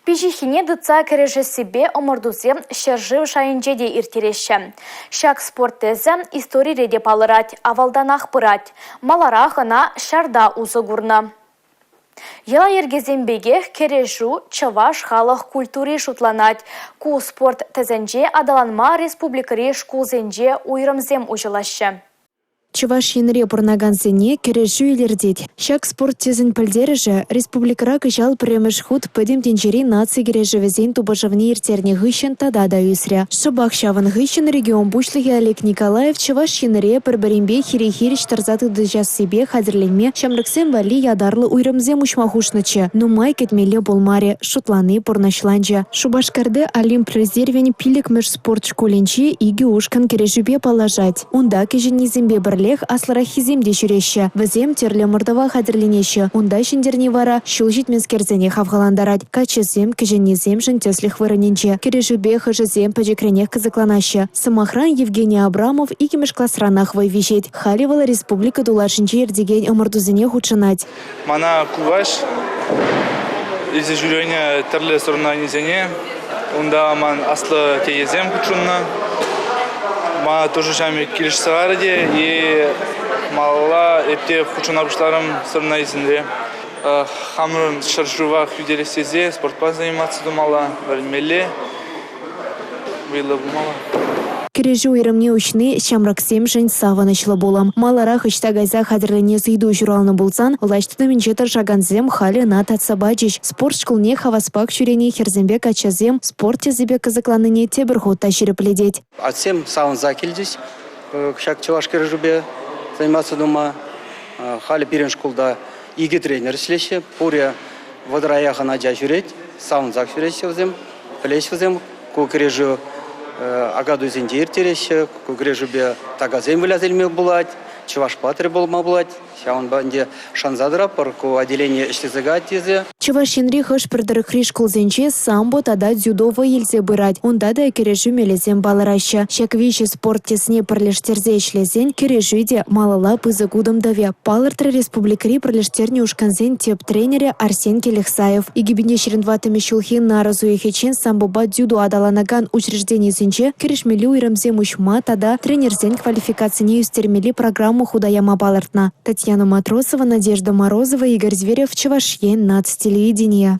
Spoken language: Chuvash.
Пиҫиххине тытса кӗрешессипе ӑмӑртусем ҫӗршыв шайӗнче те ирттереҫҫӗ. Ҫак спорт тӗсӗ историре те палӑрать, авалтанах пырать. Маларах ӑна ҫарта усӑ курнӑ. Йӑла-йӗркесем пекех кӗрешӳ чӑваш халӑх культури шутланать. Ку спорт тӗсӗнче аталанма республикӑри шкулсенче уйрӑмсем уҫӑлаҫҫӗ. Чӑваш Енре пурӑнакансене кӗрешӳ илӗртет. Ҫак спорт тӗсӗн пӗлтерӗшӗ республикӑра кӑҫал пӗрремӗш хут Пӗтӗм тӗнчери наци кӗрешӗвӗсен тупӑшӑвне ирттернӗ хыҫҫӑн тата та ӳсрӗ. Шӑпах ҫавӑн хыҫҫӑн регион Пуҫлӑхӗ Олег Николаев Чӑваш Енре пӗр-пӗринпе хире-хирӗҫ тӑрса тытӑҫассипе хатӗрленме ҫамрӑксем валли ятарлӑ уйрӑмсем уҫма хушнӑччӗ. Нумай кӗтмелле пулмарӗ, шутлани пурнӑҫланчӗ. Шупашкарти Олимп резервӗн пиллӗкмӗш спорт шкулӗнче икӗ ушкӑн кӗрешӳпе паллашать. Унта кӗҫӗннисемпе пӗрлех аслӑраххисем те ҫӳреҫҫӗ. Вӗсем тӗрлӗ ӑмӑртӑва хатӗрленеҫҫӗ. Унта ҫӗнтерни вара ҫул ҫитменскерсене хавхалантарать. Каччӑсем кӗҫӗннисемшӗн тӗслӗх вырӑнӗнче. Кӗрешӳпе хӑшӗсем пӗчӗкренех кӑсӑкланаҫҫӗ. Сӑмахран, Евгений Абрамов иккӗмӗш класранах вӑй виҫет. Халӗ вӑл республика тулашӗнче иртекен ӑмӑртусене хутшӑнать. Мана кукаҫ илсе ҫӳренӗ тӗрлӗ соревнованисене. Унта ман аслӑ тетесем хутшӑннӑ. Мана тоже ҫавӑн пек килӗшсе кайрӗ те и малалла эп те хутшӑна пуҫларӑм соревнованисенре. Хамӑрӑн ҫӗршыва хӳтӗлес тесе спортпа заниматься тумалла, вӗренмелле. Вӑйлӑ пулмалла. Кӗрешӳ уйрӑмне уҫни ҫамрӑксемшӗн савӑнӑҫлӑ пулӑм. Маларах ӑҫта кайса хатӗрленес ыйту ҫуралнӑ пулсан влаҫ тытӑмӗнче тӑрӑшакансем халӗ ӑна татса пачӗҫ. Спорт шкулне хаваспах ҫӳрени хӗрсемпе каччӑсем спорт тӗсӗпе кӑсӑкланнине тепӗр хут та ҫирӗплетет. Атьсем савӑнса килчӗҫ ҫак чӑваш кӗрешӳпе заниматься тума. Халӗ пирӗн шкулта икӗ тренер ӗҫлеҫҫӗ. Пурӗ вӑтӑра яхӑн ача ҫӳрет, савӑнсах ҫӳреҫҫӗ вӗсем. Пӗлеҫ вӗсем, ку кӗрешӳ Акатуйсенче ирттереҫҫӗ, ку кӗрешӳпе такасем выляса илме пулать, чӑвашпа тӗл пулма пулать. Ҫавӑнпа ӗнтӗ шанса тӑратпӑр, ку отделени ӗҫлесе каять тесе. Чӑваш Енри хӑш-пӗр тӑрӑхри шкулсенче самбо тата дзюдо вӑй илсе пырать. Унта та кӗрешӳ мелӗсем палӑраҫҫӗ. Ҫак виҫӗ спорт тӗсне пӗрлештерсе ӗҫлесен кӗрешӳ те малалла пысӑк утӑм тӑвӗ, палӑртрӗ республикӑри пӗрлештернӗ ушкӑнсен тӗп тренерӗ Арсен Келехсаев. 2024 ҫулхи нарӑс уйӑхӗччен самбопа дзюдо аталанакан учрежденисенче кӗрешмелли уйрӑмсем уҫма тата тренерсен квалификацине ӳстермелли программа хута яма палӑртнӑ. Татьяна Матросова, Надежда Морозова, Игорь Зверев, Чӑваш Ен, наци телевиденийӗ.